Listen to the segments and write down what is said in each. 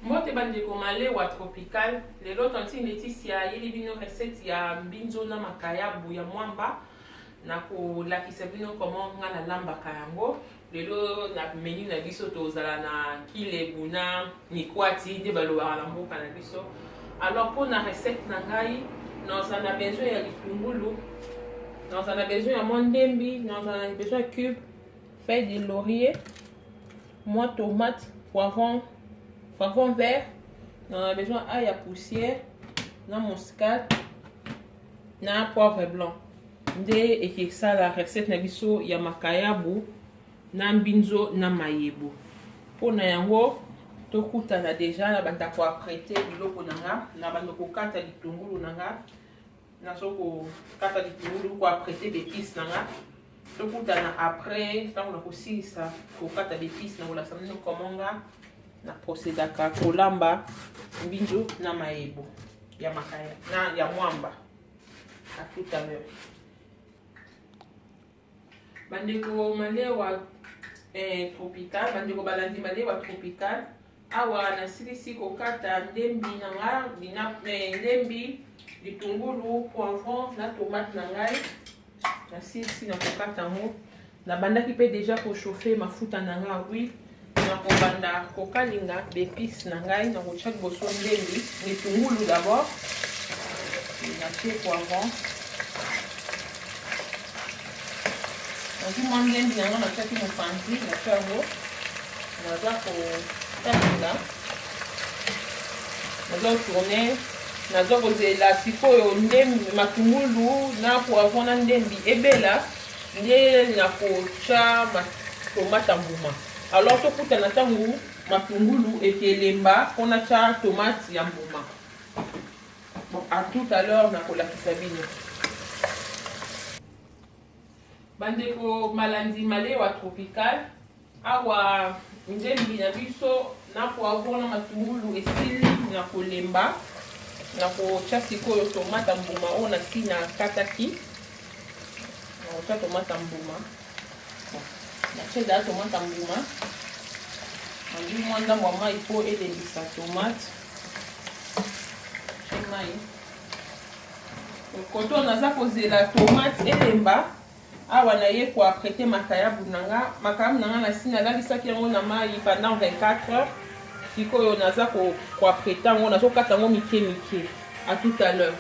Mbote bandeko malewa tropical lelo tantine Leticia ayeli bino recette ya mbinzo na makayabu ya mwamba na kolakisa bino comment nga nalambaka yango lelo na menu na biso tozala na kilebu na mikwati nde balobaka na mboka na biso alors mpo na recette na ngai naza na besoin ya litungulu naza na besoin ya mwa ndembi naza na besoin ya cube feuille de laurier mwa tomate poivron poivron vert naza na besoin ail ya poussière na muscade na poivre blanc nde ekesala recette na biso ya makayabu na mbinzo na mayebo mpo na yango tokutana deja na banda koaprete biloko na nga na banda kokata litungulu na nga nazo kokata litungulu koaprete baepice na nga tokutana après ntango nakosilisa kokata baepice na kolakisa bino comment nga na procédaka kolamba mbinzo na mayebo ya makaya na ya mwamba à tout à l'heure bandeko malewa eh, tropical bandeko balandi malewa tropical awa nasilisi kokata ndembi na nga bina, eh, ndembi litungulu poivron na tomate na ngai nasilisi na kokata yango nabandaki mpe deja kochauffe mafuta na nga huile nakobanda kokalinga baepice na ngai nakotya liboso ndembi litungulu d'abord natie poivron nazwi mwa ndembi na ngai natiaki mopanzi natia yango naza kokalinga naza kotourne naza kozela sikoyo ndembi matungulu na poivron na ndembi ebela nde nakotya tomate ya mbuma alors tokutana ntango matungulu ekelemba mpo natya tomate ya mbuma bon à tout à l'heure nakolakisa bino bandeko malandi malewa tropical awa nzembi na biso na poivron na matungulu esili na kolemba na kotya sikoyo tomata mbuma oyo nasi nakataki nakotya tomata mbuma natie daa tomata mbuma nazwi mwa ndambo ya mai mpo elembisa tomate tie mai koto naza kozela tomate elemba awa naye ko apprete makayabu na nga makayabu na nga nasi nalalisaki yango na mai pendant 24 heures sikoyo naza ko apprete yango nazokata yango mike mike à tout à l'heure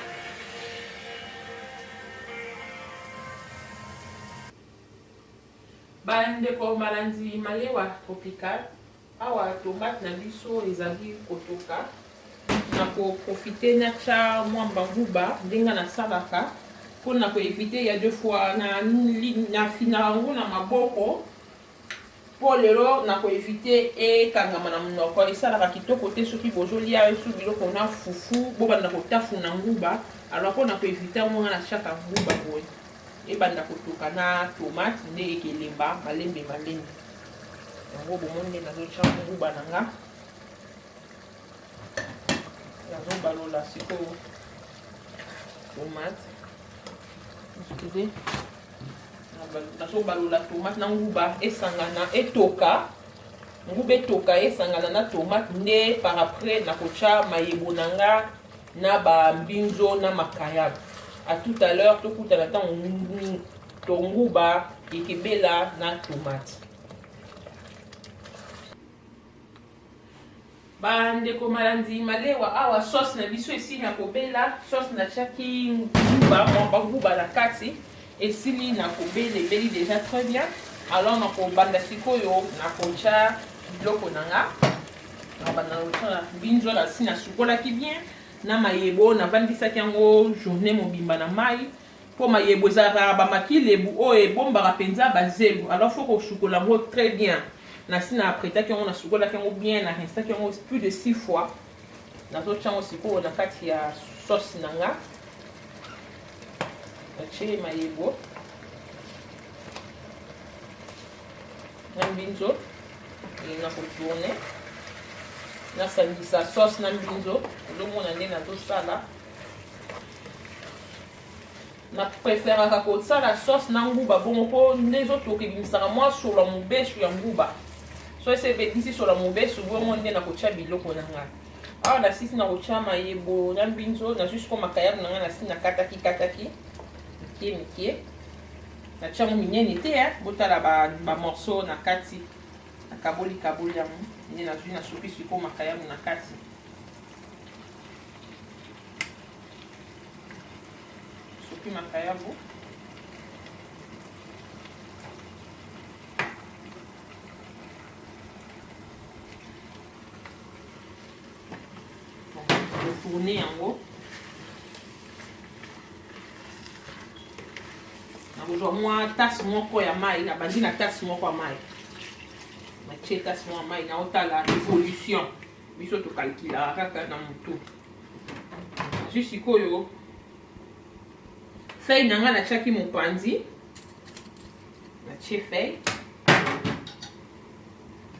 bandeko malandi malewa tropical Awa tomate na biso ezali kotoka, na ko profiter natya mwa mbanguba ndenge nasalaka mpo na ko eviter ya deux fois na nafinaka yango na maboko mpo lelo na ko eviter ekangama na monoko. Esalaka kitoko te soki bozolia esu biloko na fufu bobanda kotafuna nguba. Alors mpo na ko eviter yango nga natyaka nguba boye ebanda kotoka na tomate nde ekelemba malembe malembe. Yango bomoni nde nazotya nguba na nga, nazobalola sikoyo tomate, excusez, nazobalola tomate na nguba esangana etoka, nguba etoka esangana na tomate, nde par après nakotya mayebo na nga na ba mbinzo na makayabu. À tout à l'heure, tokutana ntango to nguba ekebela na tomate. Bandeko malandi malewa, awa sauce na biso esili na kobela. Sauce natiaki nguba, mwa nguba na kati esili na kobela, ebeli déjà très bien. Alors nakobanda sikoyo nakotya biloko na nga, nakobanda nakotya mbinzo nasi nasukolaki bien na mayebo, navandisaki yango journée mobimba na mai mpo mayebo ezalaka bamakilebu oyo ebombaka mpenza bazelu, alors faut kosukola yango très bien. Nasi na apretaki yango, nasukolaki yango bien, na rinsaki yango plus de 6 fois. Nazotya yango sikoyo na kati ya sauce na nga, natie mayebo na mbinzo na kotourne, nasangisa sauce na mbinzo. Ozomona nde nazosala, na preferaka kosala sauce na nguba bongo mpo nde ezotoka ebimisaka mwa solo ya mobesu ya nguba. So esi ebetisi sola mobesu bongo nde nakotya biloko na ngai. Awa nasisi na kotya mayebo na mbinzo, nazwi sikoyo makayabu na ngai nasi nakataki kataki mike mike, natya yango minene te, botala ba morceau na kati, nakaboli kaboli yango nde nazwi nasopi sikoyo makayabu na kati. Sopi makayabu tourne yango, nakozwa mwa tasse moko ya mai, nabandi na tasse moko ya mai, natie tasse moko ya mai, naotala évolution. Biso tokalkulaka kaka na motu. Nazwi sikoyo feuille na ngai, natiaki mopanzi, natie feuille,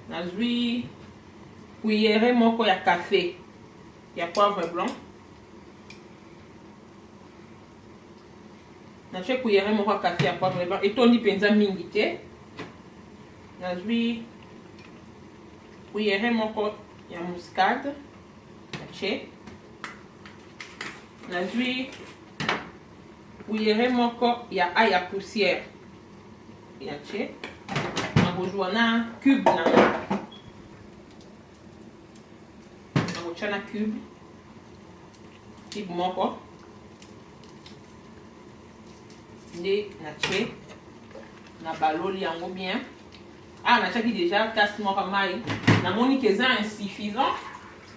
nazwi cuillère moko ya café ya poivre blanc, natie cuillère moko ya café ya poivre blanc, etondi mpenza mingi te. Nazwi cuillère moko ya muscade, natie. Nazwi cuillère moko ya ail ya poussière, natie. Nakozwa na cube na nga, nakotya na cube moko nde natie, na baloli yango bien. Awa natiaki déjà tasse moko ya mai, namoni ke eza insuffisant,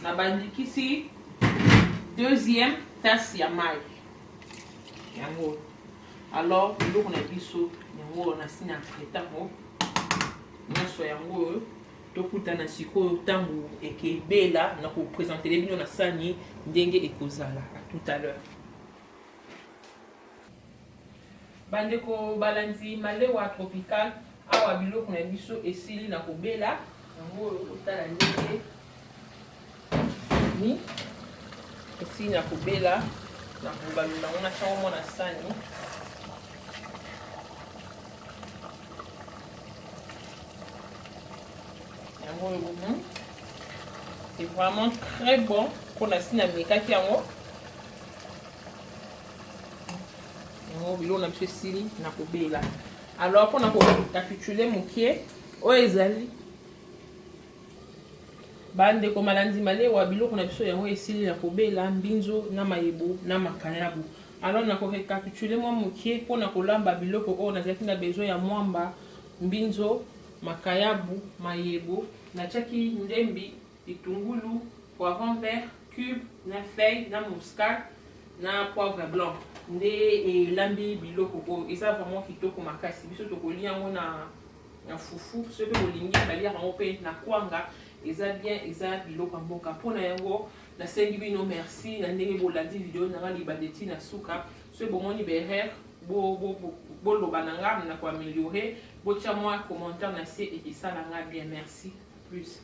nabandikisi deuxième tasse ya mai yango. Alors biloko na biso yango nasi na traiter yango nyonso yango oyo. Tokutana sikoyo ntango ekebela na kopresentele bino na sani ndenge ekozala. À tout à l'heure. Bandeko balandi Malewa Tropical, awa biloko na biso esili na kobela yango oyo, otala ndenge ni esili na kobela. Na kobalola yango, natyango mwa na sani. Yango oyo bomoni, c'est vraiment très bon mpona si namekaki yango. Yango biloko na biso esili na kobela. Alors mpona korécapituler mokie oyo ezali, bandeko malandi Malewa, biloko na biso yango esili na kobela, mbinzo na mayebo na makayabu. Alors na korécapituler mwa mokie mpona kolamba biloko oyo, nazalaki na besoin ya mwamba, mbinzo, makayabu, mayebo. Natiaki ndembi, litungulu, poivron vert, cube na feuille na muscade na poivre blanc nde elambi biloko oyo. Eza vraiment kitoko makasi. Biso tokolia yango na fufu, soki mpe bolingi baliaka yango mpe na kwanga, eza bien. Eza biloko ya mboka. Mpona yango nasengi bino merci na ndenge bolandi video na nga libanda eti na suka. Soki bomoni baerreur, boloba na nga na koaméliorer, botia mwa commentaire na se, ekesala nga bien. Merci plus.